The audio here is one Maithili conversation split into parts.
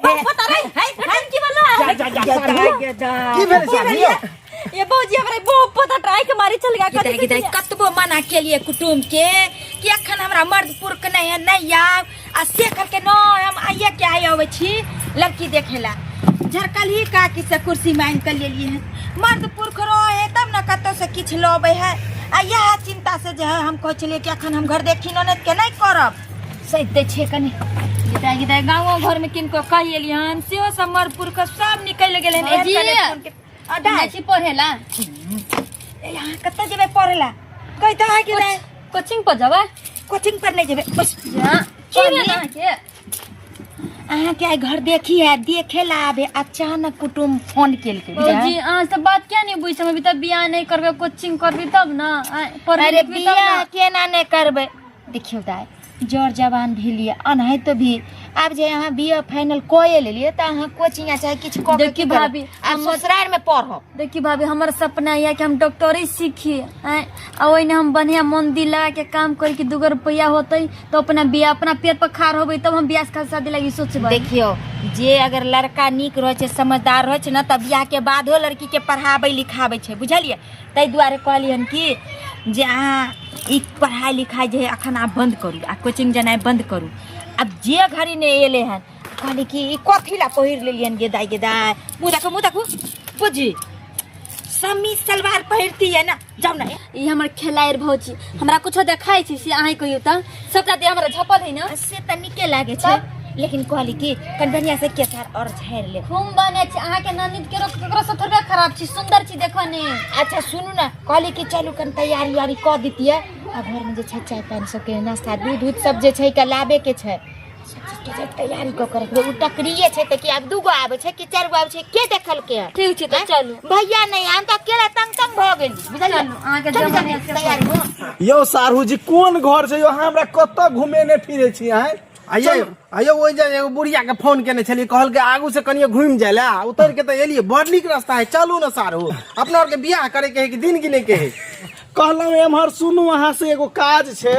बाप बता रे है है की वाला जा जा जा सारू की भेलै सारू यौ? ये भौजी हमरा बहुत पता ट्राई के मारे चल गया कथी कथी कतबो मना के लिए कुटुम के कि अखन हमरा मर्द पुरख नहीं है नहीं आव आ से करके न हम आइए के आइ अबै छी लड़की देखेला झरकल ही काकी से कुर्सी मांग के लेलिए हैं मर्द पुरख रहे तब न कतौ से किछु लबै है आ इएह चिंता से जे है हम कहै छलियै कि अखन हम घर देखी ननद के नहीं करब सैत दै छियै कनि गिदाय गिदाय गाँवो घरमे किनको कहि एलियै हन सेहो सब मर्द पुरख सब निकलि गेलै हन भौजी, एहन कने फोन के आ दाइ, जाइ छी पढ़े ला ए, अहाँ कतऽ जेबै पढ़े ला कहि तऽ है कि नहि कोचिंग पर जेबै कोचिंग पर नहि जेबै बस जा की भेल अहाँके अहाँके आइ घर देखी है देखे ला आबे अचानक कुटुम फोन केलकै बुझलियै? भौजी अहाँ सब बात किया नहीं बुझै छी अभी तक बियाह नहीं करबै कोचिंग करबै तब ना पढ़बै अरे लिखबै तब बियाह ना केना नहि करबै देखियौ दाइ जर जवान भेलियै अनाहितो भी आब जे अहाँ बी ए फाइनल कए लेलियै तऽ अहाँ कोचिंग आ चाहे किछु कऽ के देखी की करब? भाभी, आब ससुरारिमे पढ़ब देखी भाभी हमर सपना यऽ कि हम डॉक्टरी सीखी आँय आ ओहिने हम बढ़िया मन दिल लगा के काम करी कि दूगो रुपया होतै तो अपना बियाह अपना पेट पर खार होबै तब हम बियाह के शादी लागी सोचबै देखियौ जे अगर लड़का नीक रहै छै समझदार रहै छै ने तऽ बियाह के बादो लड़की के पढ़ाबै लिखाबै छै बुझलियै ताहि दुआरे कहलियै हन कि जे अहाँ ई पढ़ाइ लिखाइ जे है अखन आब बन्द करू आ कोचिंग जेनाइ बन्द करू आब जे घड़ी नहि एलै हन कहली कि ई कथी ला पहिर लेलियन गे दाइ गे दाइ मुँह देखू मुँह देखू बुझी समीज सलवार पहिरती है ना जाउ ना ई हमर खेलाएर भौजी हमरा कुछो देखाइ छै से अहाँ कहियौ तऽ सबटा देह हमरा झपल है ना से तऽ नीके लागे छै लेकिन कहली कि कनि बढ़िया से केसार और झाड़ि ले खूब बने छै अहाँके ननद के रोक केकरो से थोड़बे खराब छी सुंदर छी देखो ने अच्छा सुनू ने कहली कि चलू कनि तैयारी उयारी कऽ दितियै आ घरमे जे छै चाय पानि सबके नाश्ता दूध उध सब जे छै के लाबेके छै सब चीजके जे तैयारी कऽ के रखबै ओ टकरिए छै तऽ कि आब दूगो आबै छै कि चारि गो आबै छै के देखलकै हन? ठीक छै तऽ चलू भैया नहि आम तऽ अकेला तंग तंग भऽ गेली बुझलियै चलू अहाँके चलू जमा जल्दी तैयारी हो यौ सारू जी कोन घर छै यौ अहाँ हमरा कतऽ घुमेने फिरे छी अहाँ आइयो आइयो ओहि जे एगो बुढ़िया के फोन केने छलियै कहलकै आगू से कनिए घुमि जाय लए उतर के तऽ एलियै बड़ नीक रास्ता है चलू ने सारू अपना आरके बियाह करे के है कि दिन गिने के है कहलहुँ एम्हर सुनू अहाँ से एगो काज छै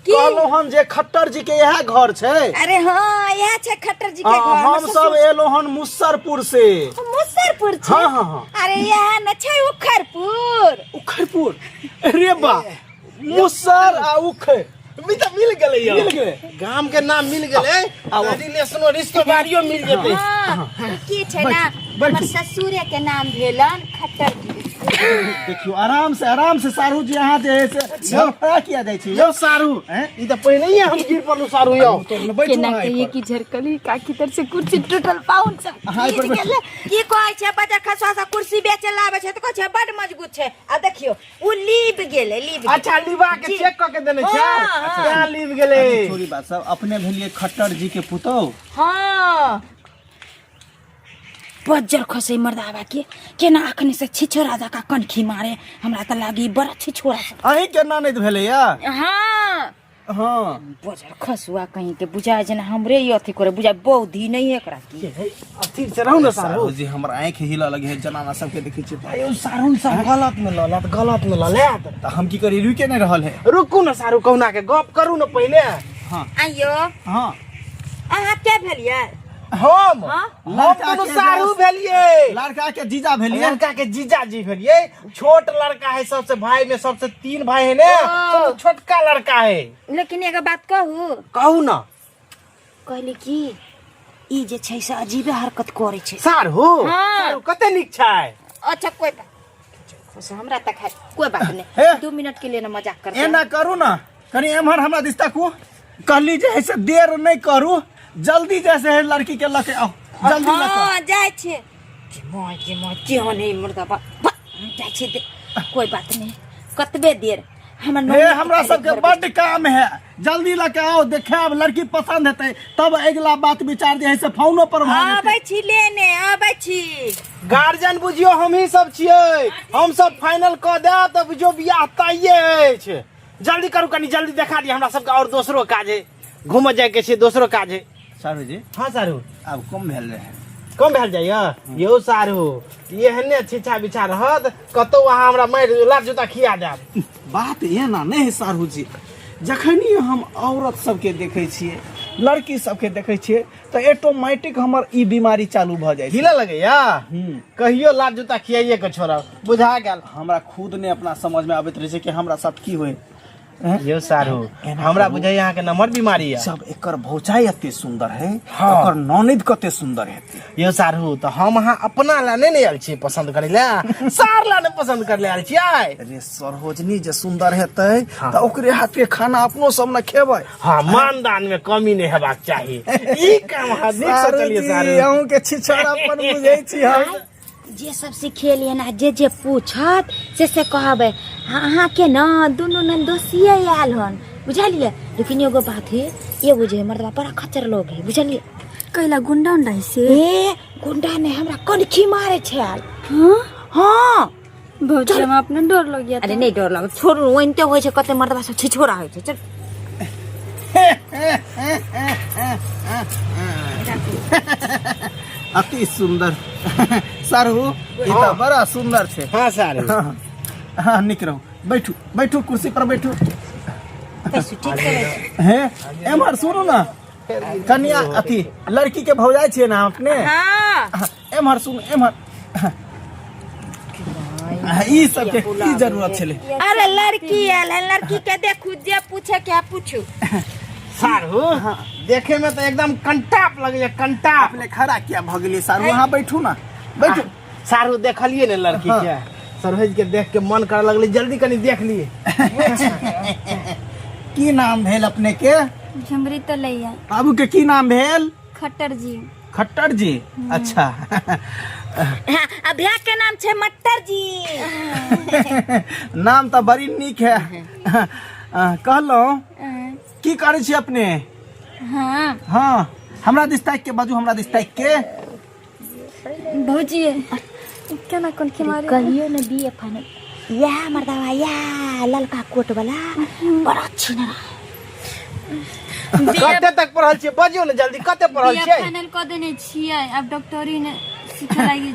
कहलहुँ हन जे खट्टर जी के इएह घर छै अरे हाँ इएह छै खट्टर जी के आ, घर हम सब एलहुँ हन मुसरपुर से मुसरपुर छै हाँ, हाँ, हाँ। अरे इएह न छै उखरपुर उखरपुर अरे बा मुसर आ उखर मी तऽ मिल गेलै यौ मिल गेलै। गाम के नाम मिल गेलै आ रिलेशनो रिश्तेदारियो मिल जेतै हाँ, की छै ना बैठू। हमर ससुरे के नाम भेलन खट्टर जी देखियौ आराम से आराम से सारू जी अहाँ जे है से गड़बड़ा किया जाइ छी यौ सारू हैं? ई तऽ पहिनहिए हम गिर पड़लहुँ सारू यौ बैठू केना अहाँ कहिए एहिपर। कि झरकली काकी तर से कुर्सी टूटल पाउन सब अहाँ एहिपर गिर गेलै। की कहै छै बजर खसुआ से कुर्सी बेचे लाबै छै तऽ कहै छै बड मजबूत छै आ देखियौ ओ लीब गेलै लीब गेलै। अच्छा लीबा के जी। चेक कऽ के देने छै हाँ, हाँ। तें लीब गेलै छोड़ी बात सब अपने भेलिए खट्टर जी के पुतोह हाँ बज्जर खसै मर्दाबा के केना अखने से छिछोरा जका कनखी मारे हमरा तऽ लागी बड़ा छिछोरा सब अहीं के ननद भेलैया हाँ हाँ बज्जर खसुआ कहीं के बुझाय जेना हमरे ही अथी करे बुझाय बौद्धि नहीं है एकरा की अथी से रहू ने सारू सारू जी हमर आँखि हिलऽ लगे है जनाना सबके देखै छियै यौ सारू सब गलत में ललत गलत में ललत तऽ हम की करी रुके नहि रहल है रुकू ने सारू कहुना के गप करू ने पहिले हाँ आइयो हाँ अहाँ के भेलियै हम हाँ? हम लड़का कोनो के सारू भेलियै लड़का के जीजा भेलियै लड़का के जीजा जी भेलियै छोट लड़का है सबसे भाई में सबसे तीन भाई है ने सबसे छोटका लड़का है लेकिन एगो बात कहू कहू ना कहली कि ई जे छै से अजीबे हरकत करै छै सारू हाँ। सारू कते नीक छै अच्छा कोई बात से हमरा तक है कोई बात हे। नहीं 2 मिनट के लिए ना मजाक करते हैं। एना करू ना कनी एम्हर हमरा दिस ताकू कहली जे है से देर नहि करू जल्दी जैसे है लड़की के लऽ के आउ जल्दी लऽ के आउ। हाँ जाइ छियै गे माय गे माय केहन है मुर्दा बा बा, जाइ छियै दे कोई बात नहीं कतबे देर हमर हे नौनी के हमरा खाली सबके घर बड्ड काम है जल्दी लऽ के आओ देखायब लड़की पसंद हेतै तब अगिला बात विचार जे है से फोनो पर भऽ जेतै। आबै छी लेने आबै छी गार्जियन बुझियो हमही सब छियै हम सब फाइनल कऽ देब तऽ बुझियो बियाह तैये अछि जल्दी करू कनी जल्दी देखा दिअ हमरा सबके और दोसरो काज है घूमऽ जायके छै दोसरो काज है सारू जी हाँ सारू आब कम भेल रहै कम भेल जाइए यौ सारू एहने छिछा बिछा रहत कतौ अहाँ हमरा मारि लात जूता खिया देब बात एना नहि है सारू जी जखनी हम औरत सबके देखै छियै लड़की सबके देखै छियै तऽ ऑटोमेटिक हमर ई बीमारी चालू भऽ जाइ छै। हिलऽ लगैया? कहियो लात जूता खियाइए के छोड़ब, बुझा गेल। हमरा खुद नहि अपना समझमे आबैत रहै छै कि हमरा साथ की होइ। यौ सारू, हमरा बुझाइए अहाँके नम्बर बीमारी है। सब एकर भौजाई एते सुंदर है। हाँ। एकर ननद कते सुंदर हेतै। यौ सारू, तऽ हम अहाँ अपना ला नहि ने आयल छियै पसंद करै ला, सार ला नहि पसंद करै ला आयल छियै। अरे सरोजनी जे सुंदर हेतै हाँ। तऽ ओकरे हाथ के खाना अपनो सब ने खेबै। हाँ, मानदान में कमी नहीं हेबाक चाही। ई काम अहाँ नीक सोचलियै सारू। अहूँ के छिछोरापन बुझै छी हम। जे सब सिखेलियन आ जे जे पूछत से से कहबै। अहाँके ने दुनू ननदोसिए आयल हन, बुझलियै? लेकिन एगो बात है, एगो जे मर्दबा बड़ा खच्चर लोग है, बुझलियै? कैला गुंडा उंडा है से? ए गुंडा ने हमरा कनखी मारे छल। हाँ? हाँ। भौजी, हमरा अपने डर लग गया। अरे नहीं डर लग, छोड़ू, ओनते होइ छै, कते मर्दबा सब छिछोरा होइ छै। चल। अति सुंदर सारू, ई तऽ बड़ा सुंदर छै। हाँ सारू। हाँ, निक रहू, बैठू बैठू, कुर्सी पर बैठू। पैसू ठीक करै छै। हे एम्हर सुनू ने कनिया, अथी लड़की के भौजाई छियै ने अपने? हाँ। एम्हर सुनू, एम्हर ई सबके की जरूरत छलै? अरे लड़की आयल है, लड़की के देखू, जे पूछे के है पूछू। सारू, देखे में तो एकदम कंटाप लगैया, कंटाप। अपने खड़ा किया भऽ गेलियै सारू? अहाँ बैठू ने, बैठू। सारू, देखलिए ने लड़की के, सरोज के देख के मन करे लगले जल्दी कनी देख लिए। की नाम भेल अपने के? झुमरी तो लैया। बाबू के की नाम भेल? खट्टर जी। खट्टर जी, अच्छा। हाँ, आ भैया के नाम छै मट्टर जी। नाम तऽ बड़ी नीक है। कहलहुँ, की करै छी अपने? हाँ। हाँ, हमरा दिस ताकि के बाजू, हमरा दिस ताकि के। भौजी, केना कोन के मारे? कहियो ने बीए फाइनल या मर्दावा या ललका कोट वाला बड़ा छिनरा। कते तक पढ़ल छियै? बजियौ ने जल्दी, कते पढ़ल बीए छियै? फाइनल कऽ देने छियै, आब डॉक्टरी ने सीखे लागि।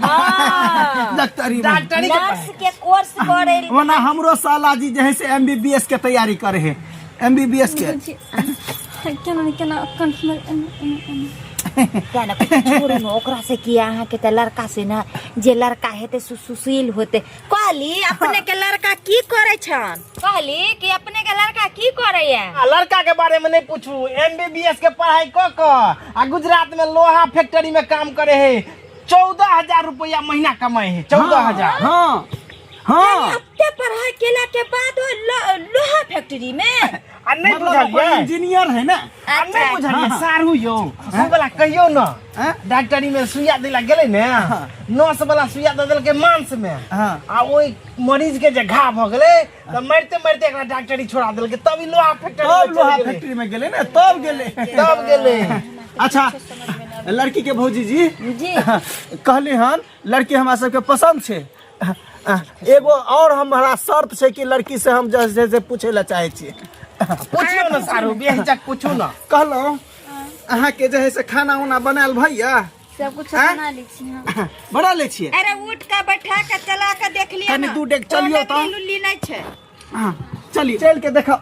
डॉक्टरी में। डॉक्टरी के। नर्स के कोर्स करे। ओना हमरो साला जी जे है से एमबीबीएस के तैयारी करे है, एमबीबीएस के। भौजी, केना केना कोन के मारे? एना एना एना। तेँ ने छोड़ू ने ओकरा से, कि अहाँके तऽ लड़का से ने जे लड़का हेतै से सुशील होतै। कहली अपने के लड़का की करै छन? कहली कि अपने के लड़का की करैया? आ लड़का के बारे में नहीं पूछू, एमबीबीएस के पढ़ाई क क आ गुजरात में लोहा फैक्ट्री में काम करे है, 14,000 रुपया महीना कमाए है, 14,000। हाँ हाँ। एते पढ़ाई केला के बाद ओ लोहा फैक्ट्री में? आ नहीं मतलब ओकर बुझलियै? इंजीनियर है ना। आ नहीं बुझलियै सारू यौ, उ वाला कहियौ न। हाँ? डॉक्टरी में सुइया दिला गेलै ने, नस वाला सुइया दऽ देलकै मांस में। हाँ। आ ओहि मरीज के जे घाव भऽ गेलै तऽ मरिते मरिते एकरा डॉक्टरी छोड़ा देलकै, तब ई लोहा फैक्ट्री तब में लोहा चलि गेलै। फैक्ट्री में गेलै ने, तब गेलै। तब गेलै। अच्छा लड़की के भौजी जी। जी। कहली हन लड़की हमरा सबके पसंद छै, एगो और हमारा शर्त छै कि लड़की से हम जे छै से पूछे ला चाहे छियै। पूछियौ ने सारू, बेहिचक पूछू न। कहलहुँ अहाँके जे है से खाना उना बनायल भैया? सब कुछ आँय? बना लै छी। हाँ। बना लै छियै? अरे उठ के बैठा के चला के देख लिया। कनि दू डेग चलियौ तऽ। लुल्ली नहीं छै। हाँ, चलिए, चल के देखो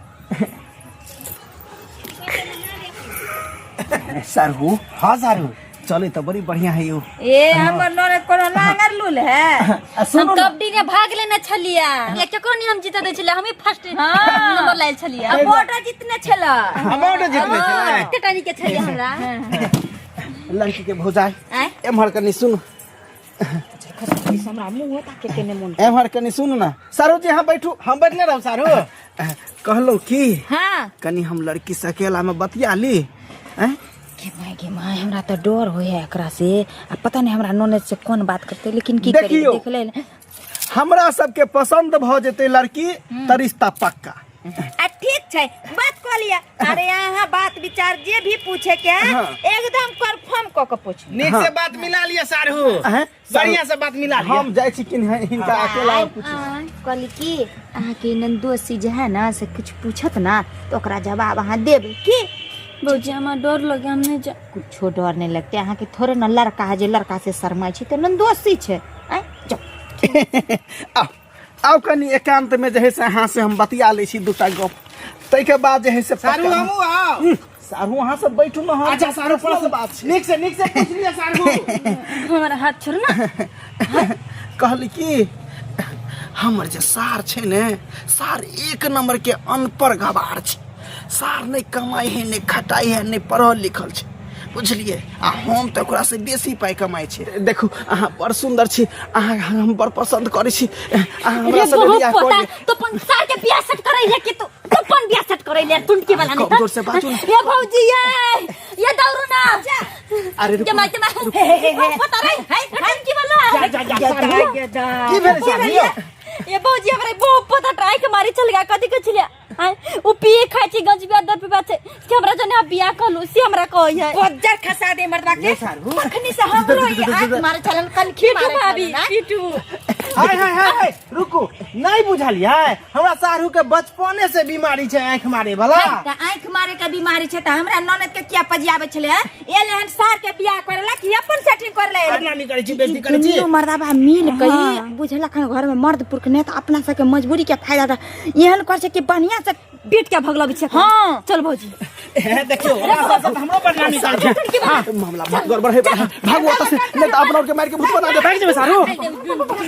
सारू। हाँ सारू। चले तो बड़ी बढ़िया है यो। ए हमर नरे कोनो लांगर लुल है। आ हम सुनू ना, कबड्डी में भाग लेने छलियै, ये केकरो नहीं हम जीत दै छलियै, हम ही फर्स्ट नंबर लायल छलियै। आ बॉर्डर जितने छला। अवार्ड जितने छलै। कते टानी के छलियै हमरा। लड़की के भौजाई। आँय? एम्हर कनि सुन। हमरा मुंह ताके के ने मन। एम्हर कनि सुन ना सारू जी, यहाँ बैठू। हम बैठले रहब सारू। कहलहुँ की, हाँ। कनि हम लड़की से अकेला में बतिया ली, आँय? गे माय, गे माय, हमरा तऽ डर होइ है एकरा से, आ पता नहीं हमरा ननद से कोन बात करते, लेकिन की करिए। देखियौ। देख ले। हमरा सबके पसंद भऽ जेतै लड़की तऽ रिश्ता पक्का। आ ठीक छै, बात कऽ लिअ। अरे अहाँ बात विचार जे भी पूछे के है, हाँ। एकदम कंफर्म कऽ के पूछू। नीक से बात मिला लिअ सारू। आँय? बढ़िया से बात मिला लिअ। हम जाइ छी कि हिनका अकेला में पूछी। कहली कि अहाँके ननदोसी जे है ना से किछु पूछत ना तऽ ओकरा जवाब अहाँ देबै की? भौजी, हमरा डर लगे, हम नहीं जा। कुछो डर नहीं लगते अहाँके। थोड़े ने लड़का है जे लड़का से शरमाइ छै, तऽ ननदोसी छै। आँय, जाउ। आउ आउ, कनि एकांत में जे है से अहाँ से हम बतिया लै छी दूटा गप, ताहिके बाद जे है से सारू, पक्का। हमहूँ आउ? सारू अहाँ सब बैठू ने हम अच्छा सारू पर्सनल बात छै नीक से नीक से पूछ लिअ सारू हमरा हाथ छोड़ ना कहली कि हमर जे सार छै ने सार एक नंबर के अनपढ़ गवार छै सार नहि कमाइ है नहि खटाइ है नहि पढ़ल लिखल छै बुझलियै आ हम तऽ ओकरासँ बेसी पाइ कमाइ छी देखू अहाँ बड़ सुन्दर छी अहाँ हम बड़ पसन्द करै छी अहाँ हमरा रे से बहुत बियाह कऽ पोता लिअ। तो अपन सार के बियाह सेट करै ले कि तू तू अपन बियाह सेट करै ले टुनकी वाला नहीं कमजोर से बाजू ना। ये भौजी ये ये दौड़ू ना अरे रुकू के माय के माय हे पोता रे टुनकी वाला जा जा जा सारू की भेल सारू यौ? ये भौजी हमरा बहुत पोता ट्राई के मारे चल गया कथी के छलिया आय उ पिए खाइ छै गंजबिया दर पिबा छै कि हमरा जने आप बियाह कहलु से हमरा कहै है बज्जर खसा दे मर्दवा के ये सारू अखनी से हमरो ई आंख मारे चलन कनखी पीटू मारे भाभी चलन, आँय? पीटू हाय हाय हाय हाय रुकू नहीं बुझलियै हमरा सारू के बचपने से बीमारी छै आँखि मारे वाला तऽ आँखि मारे के बीमारी छै तऽ हमरा ननद के किया पजियाबै छलै हँ? एले हन सार के बियाह करेला कि अपन सेटिंग करले बदनामी करै छी बेइज्जती करै छी दुनू मर्दाबा मिल के बुझलक हन घर में मर्द पुरख नहीं तऽ अपना सबके मजबूरी के फायदा उठा एहन कर छै कि बढ़िया से पीट के भगलबै छै हाँ। चल भौजी हे देखियौ हमरा सब हमरो बदनामी करै छै हाँ, मामला बहुत गड़बड़ है भागो ओतऽ से नहीं तो अपना और के मार के भूत बना दे भागि जेबै सारू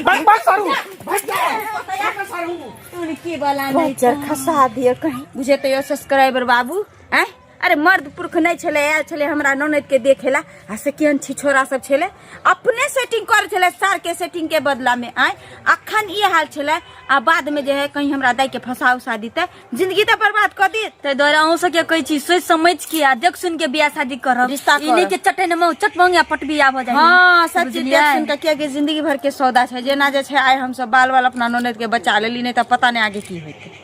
भाग भाग सारू भाग जा सारू टुनकी वाला नहीं बज्जर खसा दिए कहीं बुझे तो यो सब्सक्राइबर बाबू आँय अरे मर्द पुरख नहीं छलै आयल छलै हमरा ननद के देखेला आ से केहन छिछोरा सब छलै अपने सेटिंग करै छलै सार के सेटिंग के बदला में आँय अखन ई हाल छलै आ बाद में जे है कहीं हमरा दाई के फंसा उसा दीते जिंदगी तऽ बर्बाद कऽ देत ताहि दुआरे अहूँ सबके कहै छी सोचि समझ के आ देख सुन के बियाह शादी करब रिश्ता ई नहि करब। कि चटे ने चट मंगे पट बियाह भऽ जाय हाँ सच्ची देख बुझलियै? सुन के कियाकि जिंदगी भर के सौदा छै जेना जे छै आइ हमसब बाल बाल अपना ननद के बचा लेली नहीं तऽ पता नहीं आगे की होइतै।